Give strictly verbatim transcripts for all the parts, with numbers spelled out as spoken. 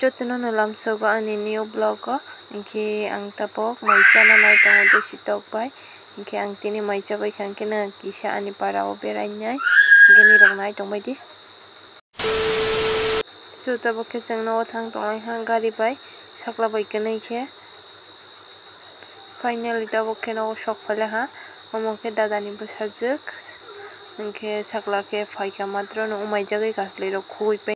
Jotono no lamsogo ani new vlog o, hinkhe ang tabok mai chana nai tongo dusi tok bai, hinkhe ang tini mai chabai kha, hinkhe no kisa ani para o berai nai, hinkhe nirok nai tongbai di. So tabok khe chwng nogo thang tonglai kha gari bai, sakla bai kwnwi khe. Finally tabok khe nogo sok phailai kha, omo khe dada ni bwsajwk, hinkhe sakla khe phaikha matro no umaijagwi kaslwi rok khugui pai.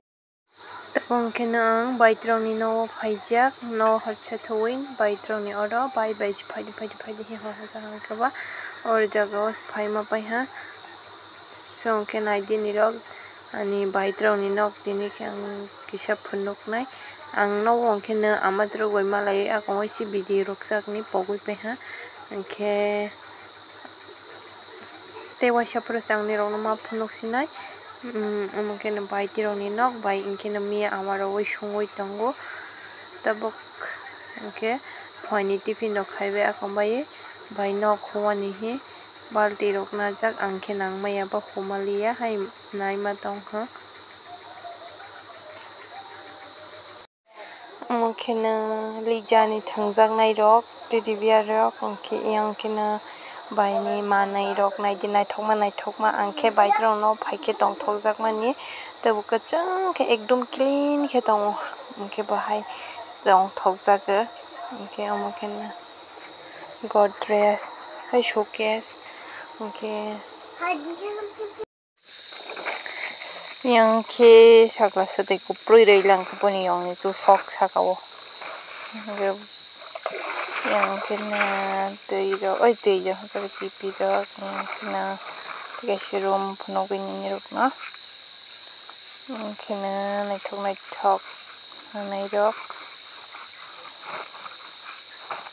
Tabok khe no ang baitrok ni nogo phaijak, nogo horsa thowin baitrok ni oro bai bai se phaidi phaidi phaidi he hor horsa hang khe ba oro jaga o se phaima pai ha. So hwnkhe nai di nirok ani baitrok ni nok tini khe ang kisa phunuknai. Ang nogo hwnkhe no amatrok bai malaiwi akongwi se video rwkjak ni pogwi pai ha. Hinkhe tei waisa phuru chwng nirokno ma phunuk sinai. Omo khe no baitrok ni nok bai hinkhe no miya ama rogwi sungwi tongo. Tabuk hinkhe phuaini tiffin rok khaibai akon bai bai nok humani hi balti rok najak, ang khe nang maya bo humaliya hai naima tongkha. Omo khe no Lija ni thwngjaknai rok, teddy bear rok, hinkhe yang khe no bai ni manwi rok nai di, naithokma naithokma, ang khe baitrok no phai khe tongthokjak mani, tei bo kwchwng khe ekdum clean khe tongo, hinkhe bo hai tongthokjago, hinkhe omo khe no Godrej hai showcase, hinkhe. Yang khe sakla swtwi kwpwrwi rwi lang khe boni yong ni tu sok saka o. Yang khe na twi rok, oi twi rok, tipi rok, yang khe na tei kaisa room phunugwi nini rok no. Yang khe na naithok naithok nai rok.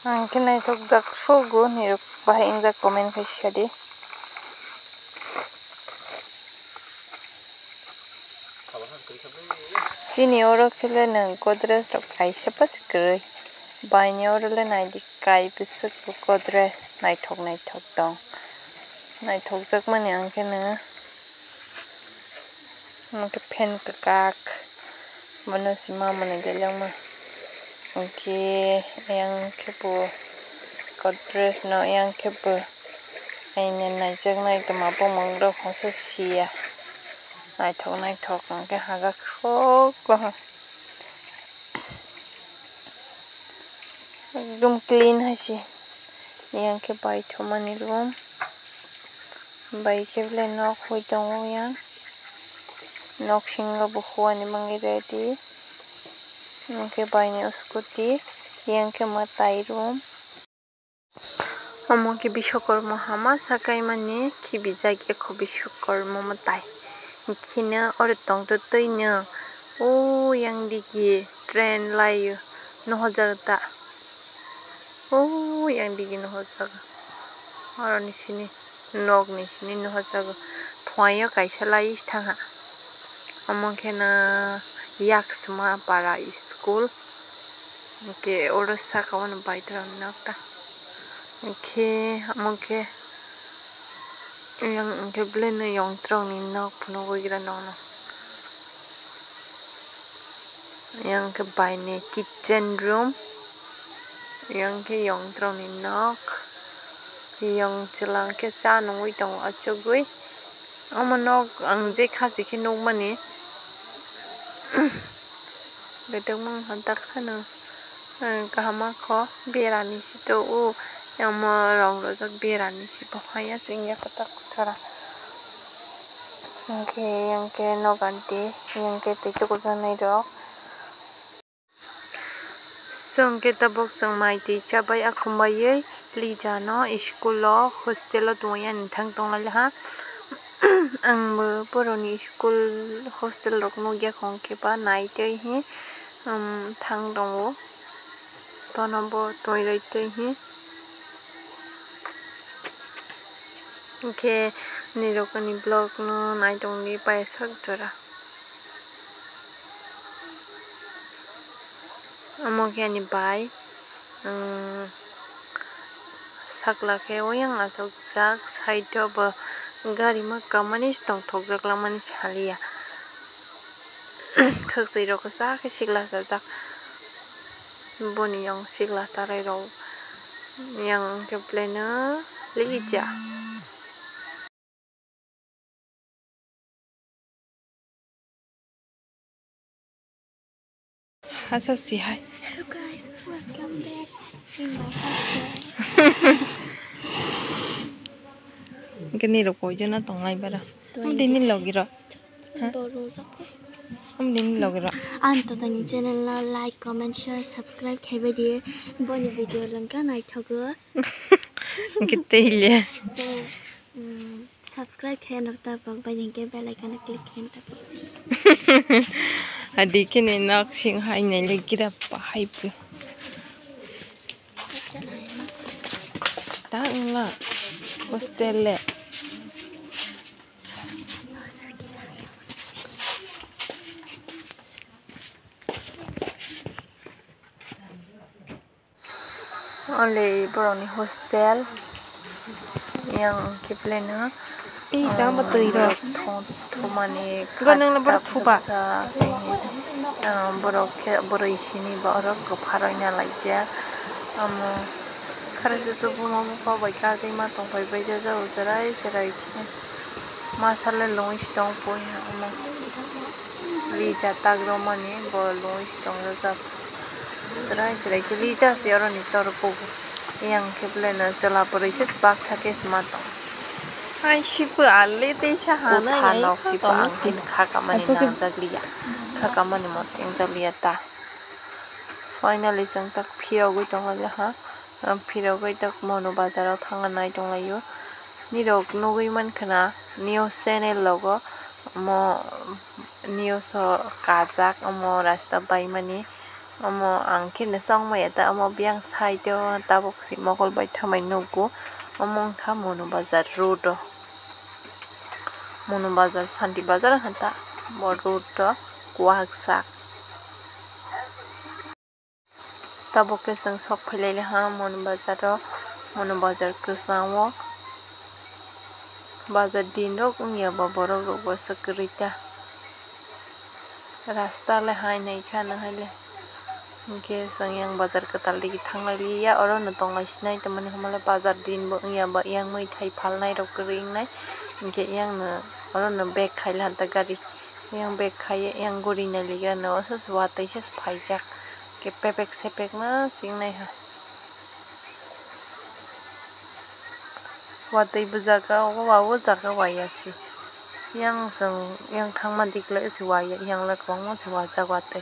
Ang khe naithok jak sugo nini rok bahai wngjak comment khai sadi. Chini oro khe le nwng Godrej rok kaisa bwswk kwrwi. Bai ni oro le nai di kai bwswk bo Godrej naithok naithok tong. Naithokjak mani ang khe no. Omo khe fan kwkak. Bono se ma manwi lelengma. Hinkhe yang khe bo Godrej no yang khe bo. Aini naijaknai tongma bumung rok hwnsa sia. Naithok naithok hwnkhe hajak soklo. Ekdum clean hai se. Yang khe baithomani room. Bai khe belai nok hoi tongo yang. Nok singo bo huani mangwi ready. Hwnkhe baini scooty. Yang khe mwtai room. Omo khe Biswakarma hama sakaimani khibijak ekho Biswakarma mwtai. Hinkhe no oro tongtwtwi no o yang digi train lai o nohojak ta. O yang digi nohojak. Oro ni sini nok ni sini nohojak. Phuaio kaisa lai thangha. Omo khe no Yaksma para school. Hinkhe oro saka o no bike rok nok ta. Hinkhe omo khe yang hinkhe belai no yongtrok ni nok phunugwi gra nono. Yang khe baini kitchen room. Yang khe yongtrok ni nok. Yong chwla khe cha nungwi tongo achugwi. Omo nok ang je kha se khe nukmani. Betwk mung kha taksano, eh, kaham kho berani sito o, omo rong rojak berani si bo haya singya kwtak jora. Hinkhe yang khe noganti, yang khe twi tukujaknai rok. Chwng khe tabuk chwng mai twi chabai akhum baiwi Lija no school o hostel o tongwi ani thang tong lai ha. Ang bo boroni school hostel rok nukya kho, hwnkhe ba nai tei hi, um, thang tongo. Bono bo tongwi rwi tei hi. Hwnkhe nirok ani vlog no nai tongdi paisa jora. Omo khe ani bai, um, sakla khe oyang achukjak, side o bo gari ma kamani se tongthokjak lamani se haliya. Khwksui rok kwchak khe sikla chajak. Boni yang sikla tarai rok yang khe belai no lija. Hasa si hai. Hello guys, welcome back in my hostel. Hwnkhe nirok koijon no tonglai bara. Twenty. Amdini logi rok. Ha? Borok jak. Amdini logi rok. Ang totoni channel no like, comment, share, subscribe khaibai di. Boni video lengka naithogo. Hwnkhe tei le. Tei, mm, subscribe khe nok ta bok bai hwnkhe bell icon o click khe ta bok. Adi khe ni nok sing hai nai le gira pa hai phi. Ta wngla hostel le. Only borokni hostel yang khe belai no. Ih, tamo twi rok. Thumani. Gwnang no borok thuba. Borok khe boroi sini ba oro kwpharoi na laijak. Omo khara susu buma bupha bai kagwi ma tongpai bai jajao cherai cherai khe. Masa le lungwi si tong pui omo. Lija tag romani bo lungwi si tong jajak. Cherai cherai khe lija se oroni tor kubu. Yang khe belai no chwla bwrwi se baksa khe se ma tong. Hai sipu ale tei sa hana. Kutha nok sipu ang khe kha kamani nangjak liya. Kha kamani mo tengjak liya ta. Finally chwng tak phirogwi tongo jaha. Phirogwi tak Monu bazar o thangna nai tonglaio. Nirok nugwi mankha na news channel logo omo news o kajak omo rasta baimani. Omo ang khe no chong maya ta omo biyang side o tabuk se mokol bai thamai nugo. Omo wngkha Monu bazar road o. Monu bazar, Santi bazar wngkha ta bo road o kwak sak. Tabuk khe chwng sok phailailaiha Monu bazar o, Monu bazar kwchang o. Bazar din rok wngya ba borok rok bo swk kwrwi ta. Rasta le hai nai kha no hai le. Hinkhe chwng yang bazar kwtal digi thanglai liya, oro no tonglai sinai tongmani hwnba le bazar din bo wngya ba yang mwtai phalnai rok kwrwi wngnai. Hinkhe yang no oro no bag khai laha ta gari. Yang bag khai yang guri nai liya no oso se watwi se phaijak. Khe pepek sepek ma ching nai ha. Watwi bo jaga o, wa o jaga waya se. Yang chwng yang thangma dikla se waya, yang le kwbangma se wajak watwi.